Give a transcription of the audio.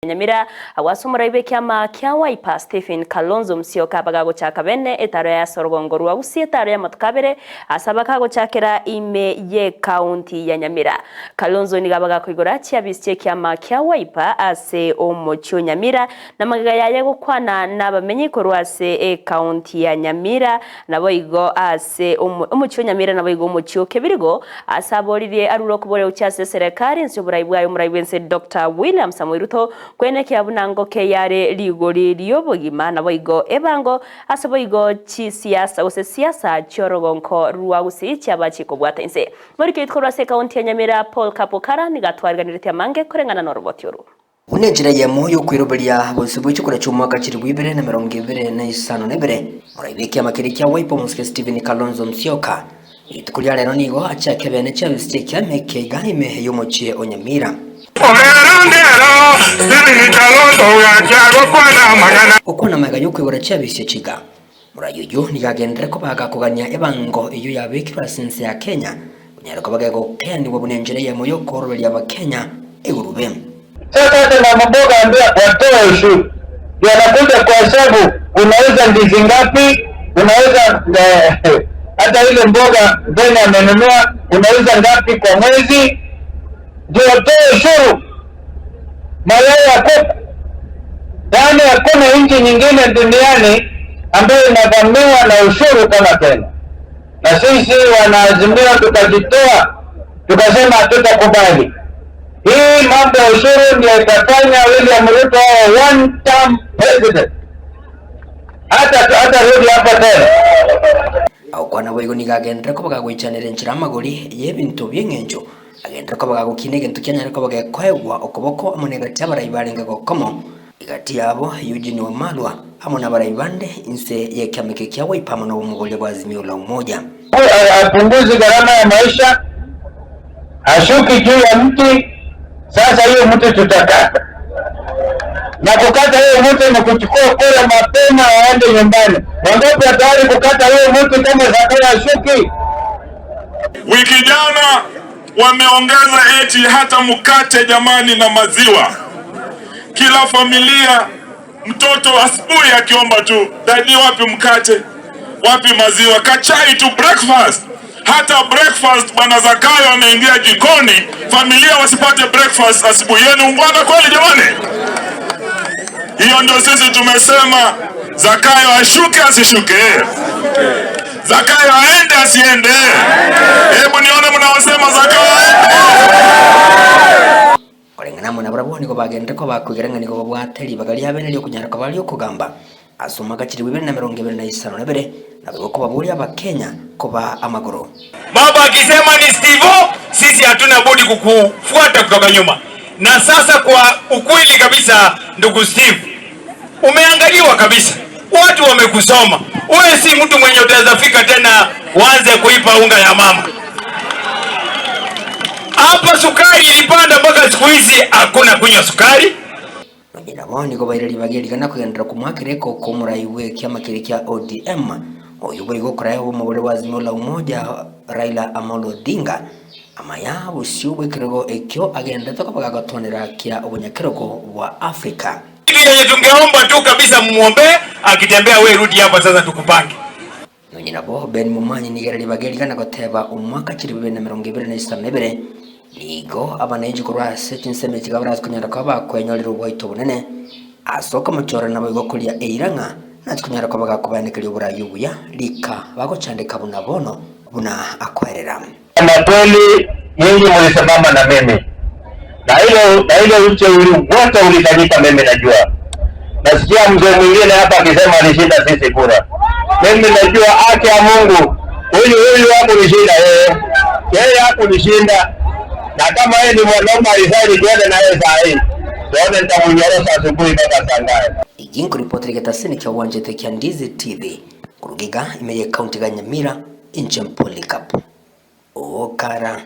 Nyamira, agwo ase omorai bw'ekiama kia Wiper, Stephen Kalonzo Musyoka bagagochaka bene etaro ya ase orogongo rwa Gusii etaro y'amatuko abere ase abakagochakera ime y'ekaunti ya Nyamira. Kalonzo nigo abagakoigora chiabisi chi'ekiama kia Wiper ase omochie o Nyamira na magega yaye gokwana nabamenyi korwa ase ekaunti ya Nyamira naboigo ase omochie o Nyamira naboigo omochie o Kebirigo Ase aboririe arure okoboria gochia ase eserekari ense y'oborai bwaye omorai bw'ense Doctor William Samoei Ruto kwenekia buna ngoke yare rigori ri'obogima naboigo ebango ase boigo chisiasa gose siasa chi'orogonko rwa Gusii chiaba chikobwata inse. Morikio oito korwa ase ekaunti ya Nyamira Paul Kapokara nigo atwariganeretie amange koreng'ana noroboti oru. Buna enchera eyemo y'okoiroberia bosio bwe chikura chi'omwaka chilifu ibere na emerongo ebere na isano na ebere, morai bw'ekiama keria kia Wiper omosike Stephen Kalonzo Musyoka, rituko ria rero nigo achiake bene chiabisi chi'ekiama eke iga ime y'omochie o Nyamira. Gokwana magega y'okoigora chiabisi echi iga, morai oyio nigo agenderere koba agakogania ebango eyio yabekirwe ase ense ya Kenya Onyare koba gegokeanigwa buna enchera eyemo y'okooroberia Abakenya egurube. Sasa hata mama mboga ambia watoe ushuru ndio anakuja kuhesabu unauza ndizi ngapi, unauza eh, hata ile mboga Beni amenunua unauza ngapi kwa mwezi, ndio watoe ushuru. Mayai ya kuku, yaani hakuna nchi nyingine duniani ambayo inavamiwa na ushuru kama Kenya na sisi wanaazimio tukajitoa tukasema hatutakubali hii mambo ya ushuru. Ndio itafanya William Ruto awe one term president, hata hata rudi hapa tena. Agokwana boigo nigo agenderere koba gagoichanera enchera amagori y'ebinto bi'eng'encho, agenderere koba gagokina egento kianyare koba gekoegwa okoboko amo negati y'abarai barenge gokomo. Egati yabo Eugene Wamalwa amo nabarai bande inse y'ekiama eke kia Wiper amo nobomoboria bwa Azimio la Umoja. Hapunguzi gharama ya maisha, hashuki juu ya mti. Sasa hiyo mti tutakata, na kukata hiyo mti ni kuchukua kura mapema waende nyumbani. Wangapi tayari kukata hiyo mti kama Zakayo hashuki? Wiki jana wameongeza eti hata mkate jamani, na maziwa. Kila familia mtoto asubuhi akiomba tu dadi, wapi mkate, wapi maziwa, kachai tu breakfast. Hata breakfast bwana Zakayo ameingia jikoni, familia wasipate breakfast asubuhi. Hiyo ni ungwana kweli jamani? Hiyo ndio sisi tumesema Zakayo ashuke asishuke? Zakayo aende asiende? Hebu nione mnaosema Zakayo aende. Koreng'ana amo nabarabwo nigo bagenderete koba bakoigera ng'a nigo babwate ribaga ria bene ri'okonyara koba ri'okogamba ase omwaka chilifu ibere na emerongo ebere na isano na ebere, naboigo kobaboria Abakenya koba amagoro. Baba akisema ni Stivo, sisi hatuna budi kukufuata kutoka nyuma. Na sasa kwa ukweli kabisa, ndugu Steve, umeangaliwa kabisa, watu wamekusoma. Wewe si mtu mwenye utaweza fika tena uanze kuipa unga ya mama hapa. Sukari ilipanda mpaka siku hizi hakuna kunywa sukari. Nonye nabo nigo baire ribaga erigana kogenderera komoakera ekoko omorai bw'ekiama keria kia ODM, oyio boigo okorae obomobore bwa Azimio la Umoja Raila Amolo Odinga. Amaya bosio bw'ekerogo ekio agenderete koba gagotoonera kia obonyakerogo bwa Africa. Kitu yenye tungeomba tu kabisa mumuombee akitembea, we rudi hapa sasa tukupange. Nonye nabo Ben Momanyi nigo ere ribaga erigana goteba omwaka 2022 nigo abananchi korwa ase chinsemo echi barase konyara koba bakwenyorera oboito obonene ase okomochora naboigo koria eira ng'a nache konyara koba gakobaenekeria oborai obuya rika bagochandeka buna bono buna akoerera. Kama kweli nyinyi mulisimama na mimi na ile na ile ucheuri wote ulifanyika, mimi najua. Nasikia mzee mwingine hapa akisema alishinda sisi kura. Mimi najua haki ya Mungu, huyu huyu hakunishinda yeye, yeye hakunishinda, na kama yeye ni mwanaume alisaini tuende na yeye saa hii, tuone nitamunyorosha asubuhi mpaka saa ngapi. Eki nkoripotera egetasini kia Wanjete kia Ndizi TV, koruga iga ime ye county ga Nyamira, inche Polycarp Okara.